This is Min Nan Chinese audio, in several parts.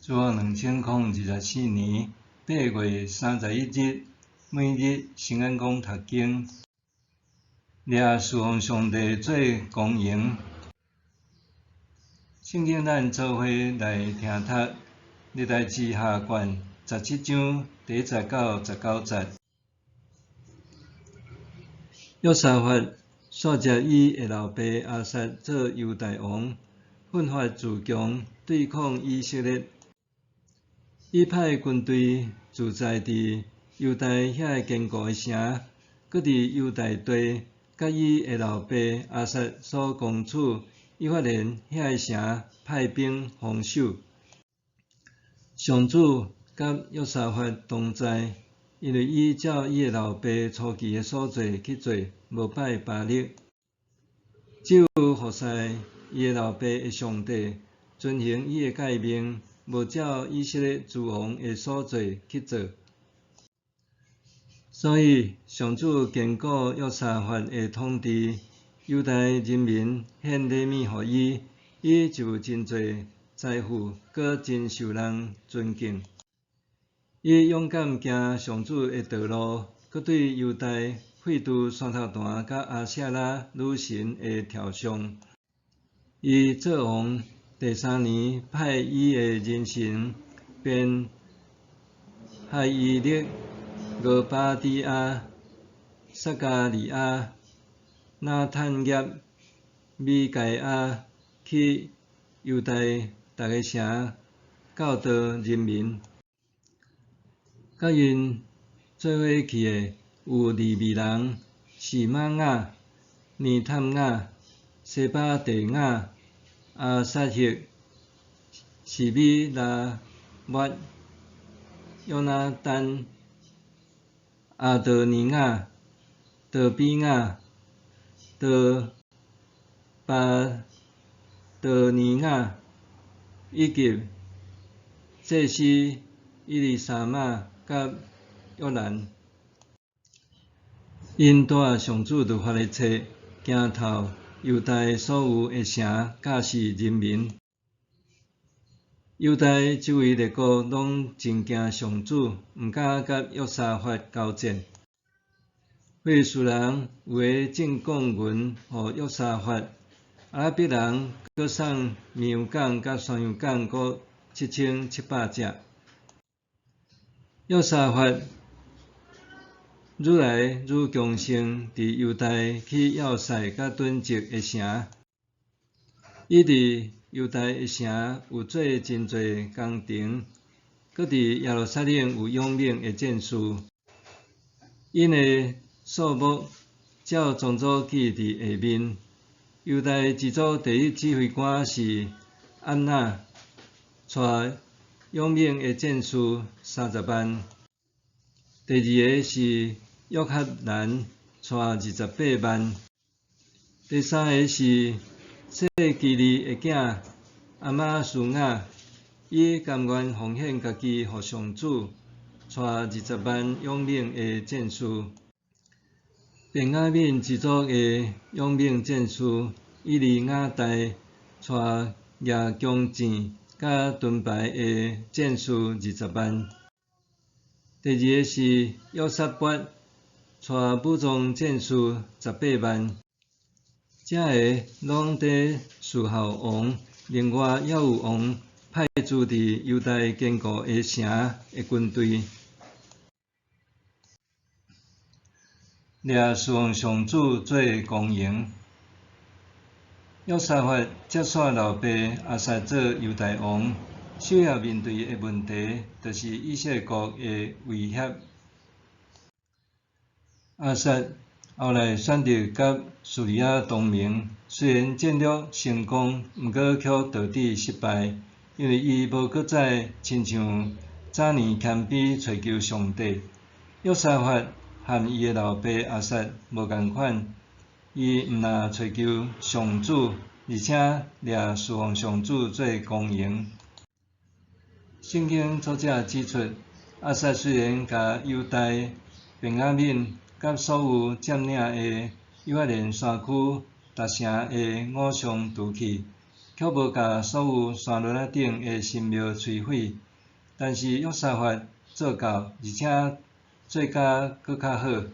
主後2024年8月31日，每日聖言講讀經，掠事奉上帝做光榮。聖經咱做伙來聽讀歷代志下卷17章第1節到19節。約沙法煞接伊的老爸亞撒做猶大王，奮發自強，對抗以色列。伊派軍隊駐紮佇猶大遐个堅固的城，閣佇猶大地，佮伊的老爸亞撒所攻取以法蓮遐个城派兵防守。上主佮約沙法同在，因為伊照伊的老爸初期的所做去做，無拜巴力，只有服侍伊的老爸的上帝，遵行伊的誡命，無照以色列諸王的所做去做。所以上主堅固約沙法的統治，猶大人民獻禮物予伊，伊就有真濟財富，閣真受人尊敬。伊勇敢行上主的道路，閣對猶大廢除山頭壇佮亞舍拉女神的雕像。伊做王第三年，派伊的人臣便哈伊勒、俄巴底亞、撒迦利亞、拿坦業、米該亞去猶大逐个城教導人民。佮𪜶做伙去的有利未人示瑪雅、尼探雅、西巴第雅、亞撒黑、示米拉抹、約拿單、亞多尼雅、多比雅、多巴多尼雅，以及祭司以利沙瑪佮約蘭。𪜶帶上主律法的冊，行透猶大所有的城，教示人民。猶大周圍列國攏真驚上主，毋敢佮約沙法交戰。非利士人有的進貢銀予約沙法，阿拉伯人閣送綿羊犅佮山羊犅閣7700隻。約沙法愈來愈強盛，佇猶大起要塞佮囤積的城。伊佇猶大的城有做真濟工程，閣佇耶路撒冷有勇猛的戰士。𪜶的數目照宗族記佇下面。猶大支族第一指揮官是按納，帶勇猛的戰士30萬。第二个是約哈難，帶28萬。第三个是細基利的囝亞瑪書亞，伊甘願奉獻家己予上主，帶20萬勇猛的戰士。便雅憫支族的勇猛戰士以利亞大，帶舉弓箭佮盾牌的戰士20萬。第二个是約撒拔，帶武裝戰士18萬。這个攏佇侍候王，另外猶有王派駐佇猶大堅固的城的軍隊。掠事奉上主做光榮。約沙法接續老爸亞撒做猶大王，首要面對的問題，就是以色列國的威脅。亞撒後來選擇佮敘利亞同盟，雖然戰略成功，毋過卻導致失敗，因為伊無閣再親像早年謙卑揣求上帝。約沙法和伊的老爸亞撒無仝款，伊毋但揣求上主，而且掠事奉上主做光榮。聖經作者指出，亞撒雖然共猶大、便雅憫佮所有佔領的以法蓮山區逐城的偶像除去，卻無共所有山崙仔頂的神廟摧毀。但是約沙法做到，而且做甲閣較好。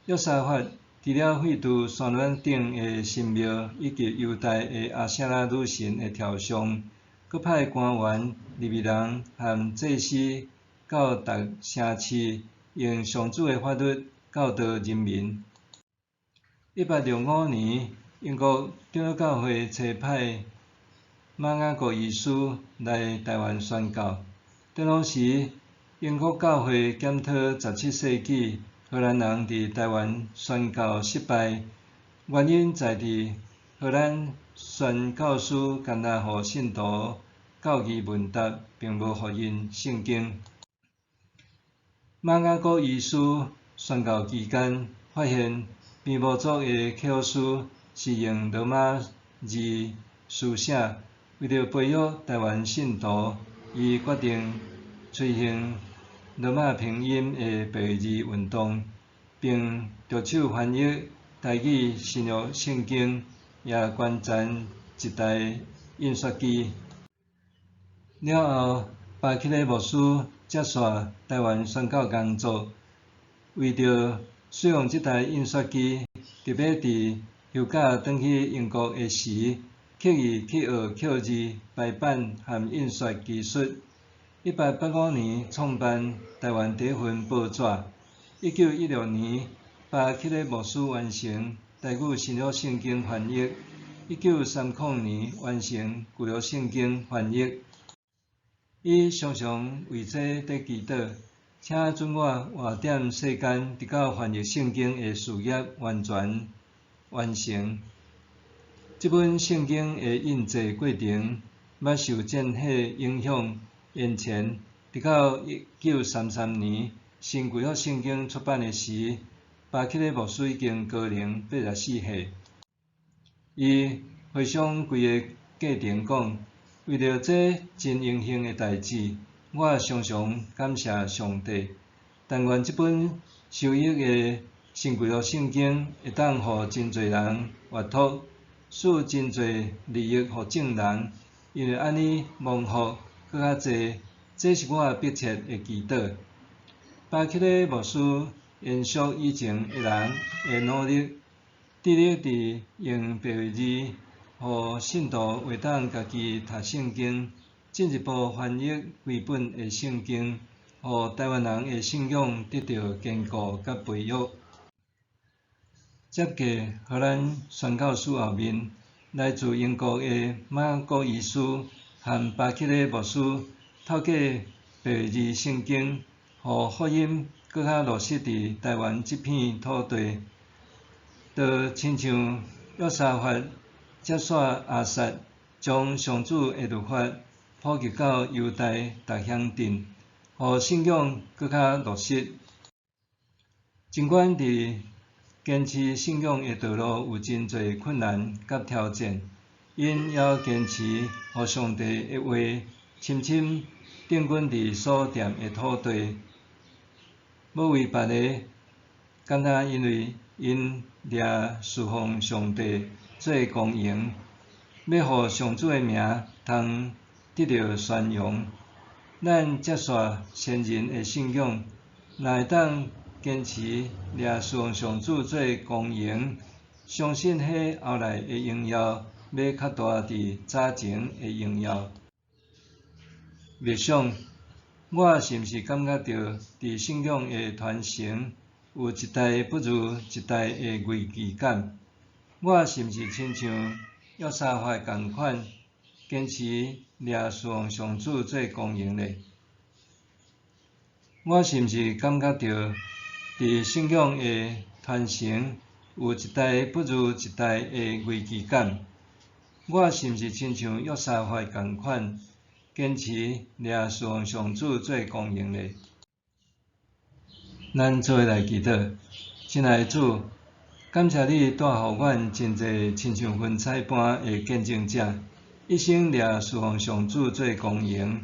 約沙法除了廢除山崙仔頂的神廟以及猶大的亞舍拉女神的雕像，閣派官員、利未人和祭司到逐城市，用上主的法律教導人民。1865年，英國長老教會差派瑪雅各醫師來臺灣宣教。當時，英國教會檢討17世紀荷蘭人佇臺灣宣教失敗，原因在佇荷蘭宣教師干焦予信徒教義問答，並無予𪜶聖經。瑪雅各醫師宣教期間，發現平埔族的契約書是用羅馬字書寫，為著培育臺灣信徒，伊決定推行羅馬拼音的白字運動，並著手翻譯台語新約聖經，也捐贈一台印刷機。了後，巴克禮牧師接續臺灣宣教工作，為著使用這台印刷機，特別佇休假轉去英國的時，刻意去學刻字、排版和印刷技術。1885年創辦臺灣第一份報紙。1916年，巴克禮牧師完成台語新約聖經翻譯。1930年完成舊約聖經翻譯。伊常常為這佇祈禱，請准我活踮世間，直到翻譯聖經的事業完全完成。這本聖經的印製過程，捌受戰火影響延前，直到1933年新舊約聖經出版的時，巴克禮牧師已經高齡84歲。伊回想規个過程講：為著這真榮幸的代誌，我常常感謝上帝。但願這本收益的新舊約聖經會當予真濟人閱讀，賜真濟利益予眾人，因為按呢蒙福閣較濟，這是我迫切的祈禱。巴克禮牧師延續以前的人的努力，致力佇用白話字，予信徒會當家己讀聖經，進一步翻譯規本的聖經，予臺灣人的信仰得著堅固佮培育。接繼荷蘭宣教師後面，來自英國的瑪各醫師和巴克禮牧師，透過白話字聖經，予福音閣較落實佇臺灣這片土地，就親像約沙法接續亞撒，將上主的律法普及到猶大逐鄉鎮，予信仰閣較落實。儘管佇堅持信仰的道路有真濟困難佮挑戰，𪜶猶堅持予上帝的話深深釘根佇所踮的土地，無為別的，干焦因為𪜶掠事奉上帝做光榮，欲予上主的名通得著宣揚。咱接續先人的信仰，若會當堅持掠事奉上主做光榮，相信彼後來的榮耀欲較大佇早前的榮耀。默想，我是毋是感覺著佇信仰的傳承有一代不如一代的危機感？我是毋是親像約沙法仝款，堅持掠事奉上主做光榮呢？我是毋是感覺著佇信仰的傳承有一代不如一代的危機感？我是毋是親像約沙法仝款，堅持掠事奉上主做光榮呢？咱做伙來祈禱，親愛的主，感謝你帶予阮真濟親像雲彩般的見證者，一生掠事奉上主做光榮。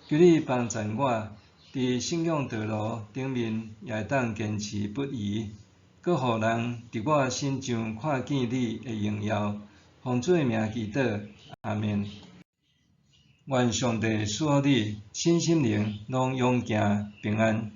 求你幫贊我，佇信仰道路頂面也會當堅持不移，閣予人佇我身上看見你的榮耀。奉主的名祈禱，阿們。願上帝賜予你身心靈攏勇健平安。